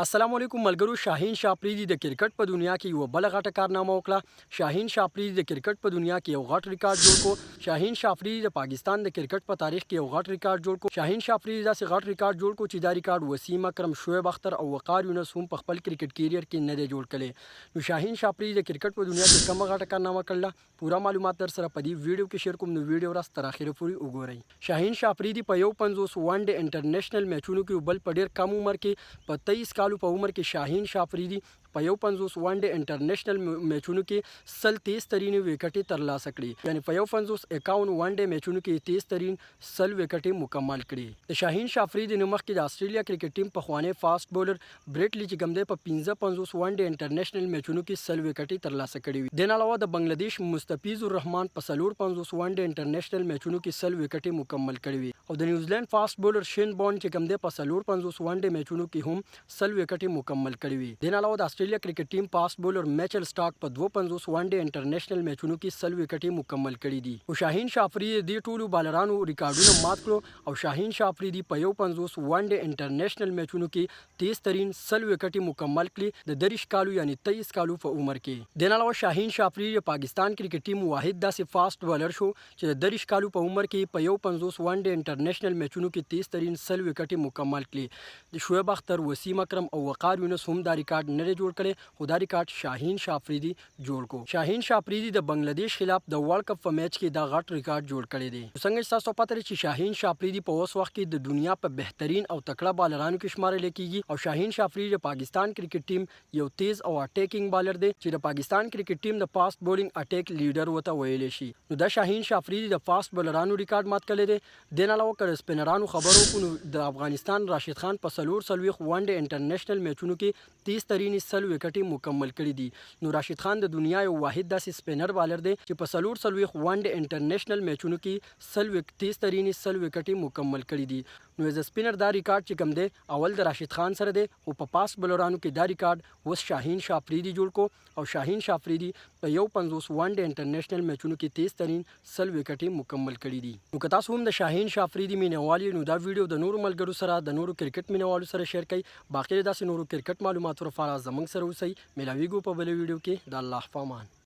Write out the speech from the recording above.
السلام علیکم ملګرو، شاهین شاه اپریدي د کرکټ په دنیا کې یوه بله غټه کارنامه وکړه. شاهین شاه اپریدي د کرکټ په دنیا کې یو غټ ریکارډ جوړ کو. شاهین شاه افریدي د پاکستان د کرکټ په تاریخ کې یو غټ ریکارډ جوړ کو. شاهین شاه افریدي داسې غټ ریکارډ جوړ کو چې دا ریکارډ وسیم اکرم، شعیب اختر او وقار یونس هم په خپل کرکټ کیریئر کې نه دی جوړ کړی. نو شاهین شاه افریدي د کرکټ په دنیا کې کومه غټه کارنامه کړله، پوره معلومات در سره په دې ویډیو کې شیر کوم، نو ویډیو راس تر اخره پورې وګورئ. شاهین شاه افریدي په 51 ون ډے انټرنیشنل میچونو کې، بل په ډیر کم عمر کې، په 23 کالو په عمر کې، شاهین شاه افریدي په 51 ون ډے انټرنیشنل میچونو کې 100 تیز ترین وکټې ترلاسه کړې، یعنی په 51 51 ون ډے میچونو کې تیز ترین 100 وکټې مکمل کړې. د شاهین شاه افریدي نه مخکې د استرالیا کرکټ ټیم پخوانی فاست بولر بریټلی چې کوم دی، په 55 ون ډے انټرنیشنل میچونو کې 100 وکټې ترلاسه کړې وي. دین علاوه د بنگلاديش مستفیض الرحمن په 54 ون ډے انټرنیشنل میچونو کې 100 وکټې مکمل کړې وي او د نیوزلند فاست بولر شین بونډ چې کوم دی، په 54 ون ډے میچونو کې هم 100 وکټې مکمل کړې وي. دین علاوه د استرالیا کرکټ ټیم فاست بولر میچل سټاک په 52 ون ډے انټرنیشنل میچونو کې 100 وکټې مکمل کړې دي. او شاهین شاه افریدي دې ټولو بالرانو ریکارډونه مات کړو او شاهین شاه افریدي په 51 ون ډے انټرنیشنل میچونو کې تیز ترین 100 وکټې مکمل کړې د 23 کالو، یعنی 23 کالو په عمر کې. دین علاوه شاهین شاه افریدي د پاکستان کرکټ ټیم واحد داسې فاست بالر شو چې د 23 کالو په عمر کې په 51 ون ډے انټرنیشنل میچونو کې تیز ترین 100 وکټې مکمل کړې. د شعیب اختر، وسیم اکرم او وقار یونس هم دا ریکارډ نه جوړ کړي، خو دا ریکارډ شاهین شاه افریدي جوړ کو. شاهین شاه افریدي د بنگلاديش خلاف د ورلډ کپ په میچ کې دا غټ ریکارډ جوړ کړی دی. څنګه چې تاسو پته لرئ چې شاهین شاه افریدي په اوس وخت کې د دنیا په بهترین او تکړه بالرانو کې شمارل کیږي او شاهین شاه افریدي د پاکستان کرکټ ټیم یو تیز او اټیکینګ بالر دی چې د پاکستان کرکټ ټیم د فاست بولینګ اټیک لیډر وته ویل شي. نو د شاهین شاه افریدي د فاست بالرانو ریکارډ مات کړی دی. دین علاوه که د سپینرانو خبرو وکړو، نو د افغانستان راشد خان په 44 ون ډے انټرنیشنل میچونو کې تیز ترینې 100 وکټې مکمل کړې دي. نو راشد خان د دنیا یو واحد داسې سپینر بالر دی چې په 44 ون ډے انټرنیشنل میچونو کې 100 تیز ترینې 100 وکټې مکمل کړې دي. نو از سپینر دا ریکارډ چې کوم دی، اول د راشد خان سره دی، خو په فاست بولرانو کې دا ریکارډ اوس شاهین شاه افریدي جوړ کو او شاهین شاه افریدي په 51 ون ډے انټرنیشنل میچونو کې تیز ترین 100 وکټې مکمل کړې دي. نو که تاسو هم د شاهین شاه افریدي مینهوال یئ، نو دا ویډیو د نورو ملګرو سره، د نورو کرکټ مینهوالو سره شیر کړئ. باقي د داسې نورو کرکټ معلوماتو لپاره زموږ سره اوسئ. میلاویږو په بله ویډیو کې. د الله په امان.